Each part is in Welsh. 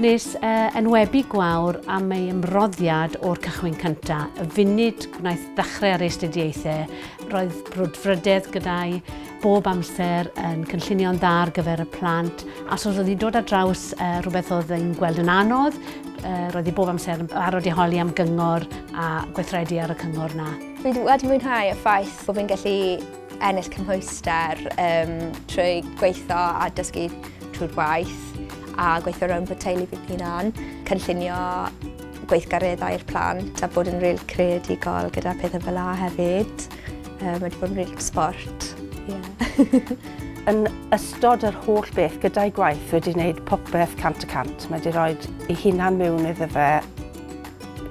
Nes enwebu Gwawr am ei ymroddiad o'r cychwyn cynta. Y funud gwnaeth ddechrau ar ei astudiaethau, roedd brwdfrydedd gyda'i bob amser yn cynllunio'n dda ar gyfer y plant, a os oedd hi'n dod ar draws rhywbeth oedd yn gweld yn anodd, roedd hi bob amser yn barod i holi am gyngor a gweithredu ar y cyngor 'na. Fi wedi mwynhau y ffaith bod fi'n gallu ennill cymhwyster um, trwy gweithio a dysgu trwy'r gwaith a gweithio rownd fy teulu fy hunan, cynllunio gweithgareddau i'r plant a bod yn rili creadigol gyda pethau fel 'a hefyd. Um, wedi bod yn rili sport. Yeah. Yn ystod yr holl beth gyda'i gwaith wedi wneud popeth 100%. Mae wedi rhoi ei hunan mewn iddo fe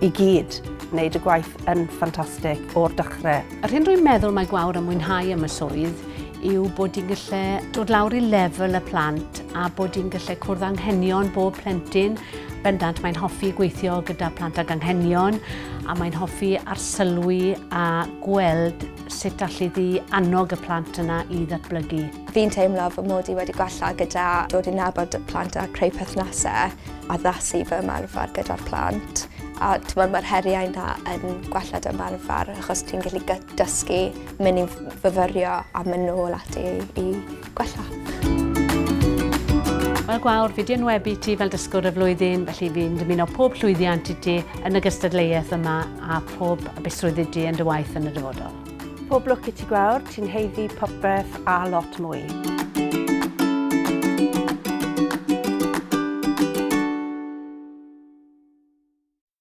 i gyd. Wneud y gwaith yn ffantastig o'r dechrau. Yr hyn rwy'n meddwl mae Gwawr yn mwynhau am y swydd yw bod hi'n gallu dod lawr i lefel y plant a bod hi'n gallu cwrdd anghenion bob plentyn. Bendant mae'n hoffi gweithio gyda plant ag anghenion a mae'n hoffi arsylwi a gweld sut allu ddi annog y plant yna i ddatblygu. Fi'n teimlo fy mod i wedi gwella gyda dod i nabod y plant a creu perthnasau, addasu fy ymarfer gyda'r plant. A t'mod, mae'r heriau yna yn gwella dy ymarfer achos ti'n gallu dysgu, mynd i fyfyrio a mynd nôl ati i gwella. Wel Gwawr, fi 'di enwebu ti fel dysgwr y flwyddyn, felly fi'n dymuno pob llwyddiant i ti yn y gystadleuaeth yma a pob hapusrwydd i ti yn dy waith yn y dyfodol. Pob lwc i ti Gwawr, ti'n haeddu popeth a lot mwy.